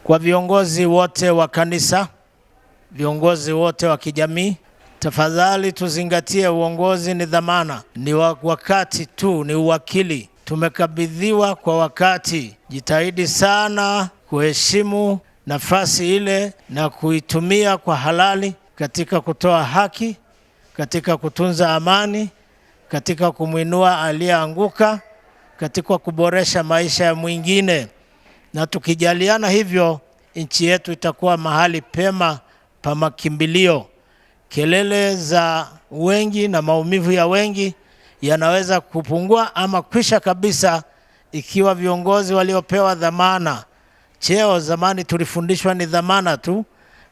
Kwa viongozi wote wa kanisa, viongozi wote wa kijamii, tafadhali tuzingatie, uongozi ni dhamana, ni wakati tu, ni uwakili. Tumekabidhiwa kwa wakati. Jitahidi sana kuheshimu nafasi ile na kuitumia kwa halali katika kutoa haki, katika kutunza amani, katika kumwinua aliyeanguka, katika kuboresha maisha ya mwingine. Na tukijaliana hivyo, nchi yetu itakuwa mahali pema pa makimbilio. Kelele za wengi na maumivu ya wengi yanaweza kupungua ama kwisha kabisa ikiwa viongozi waliopewa dhamana. Cheo zamani tulifundishwa ni dhamana tu,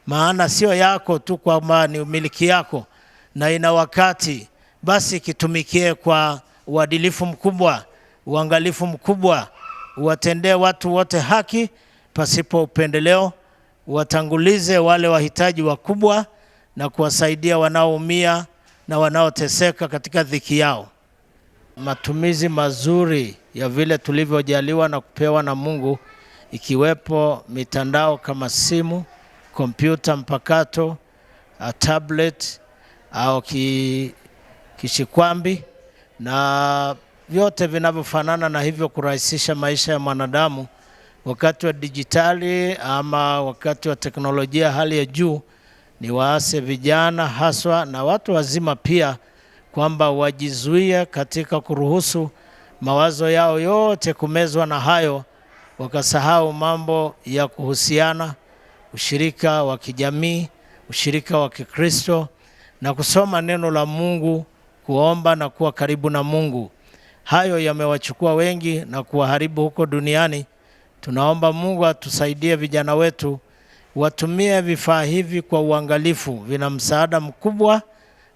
maana sio yako tu kwamba ni umiliki yako na ina wakati, basi kitumikie kwa uadilifu mkubwa, uangalifu mkubwa, uwatendee watu wote haki pasipo upendeleo, watangulize wale wahitaji wakubwa na kuwasaidia wanaoumia na wanaoteseka katika dhiki yao. Matumizi mazuri ya vile tulivyojaliwa na kupewa na Mungu, ikiwepo mitandao kama simu, kompyuta mpakato, tablet au kishikwambi na vyote vinavyofanana na hivyo, kurahisisha maisha ya mwanadamu wakati wa dijitali ama wakati wa teknolojia hali ya juu. Ni waase vijana haswa na watu wazima pia kwamba wajizuie katika kuruhusu mawazo yao yote kumezwa na hayo, wakasahau mambo ya kuhusiana, ushirika wa kijamii, ushirika wa Kikristo na kusoma neno la Mungu, kuomba na kuwa karibu na Mungu. Hayo yamewachukua wengi na kuwaharibu huko duniani. Tunaomba Mungu atusaidie vijana wetu watumie vifaa hivi kwa uangalifu. Vina msaada mkubwa,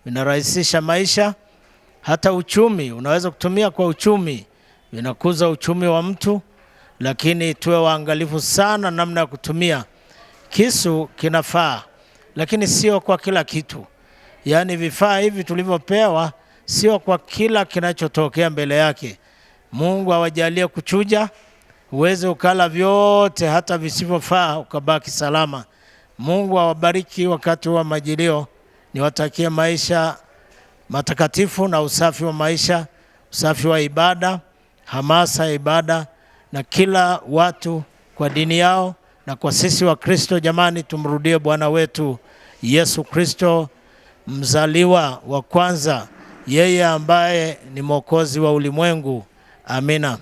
vinarahisisha maisha, hata uchumi unaweza kutumia kwa uchumi, vinakuza uchumi wa mtu, lakini tuwe waangalifu sana namna ya kutumia. Kisu kinafaa, lakini sio kwa kila kitu. Yaani vifaa hivi tulivyopewa sio kwa kila kinachotokea mbele yake. Mungu awajalie kuchuja, uweze ukala vyote hata visivyofaa ukabaki salama. Mungu awabariki wakati wa majilio. Niwatakie maisha matakatifu na usafi wa maisha, usafi wa ibada, hamasa ya ibada, na kila watu kwa dini yao na kwa sisi wa Kristo. Jamani, tumrudie Bwana wetu Yesu Kristo, mzaliwa wa kwanza, yeye ambaye ni Mwokozi wa ulimwengu. Amina.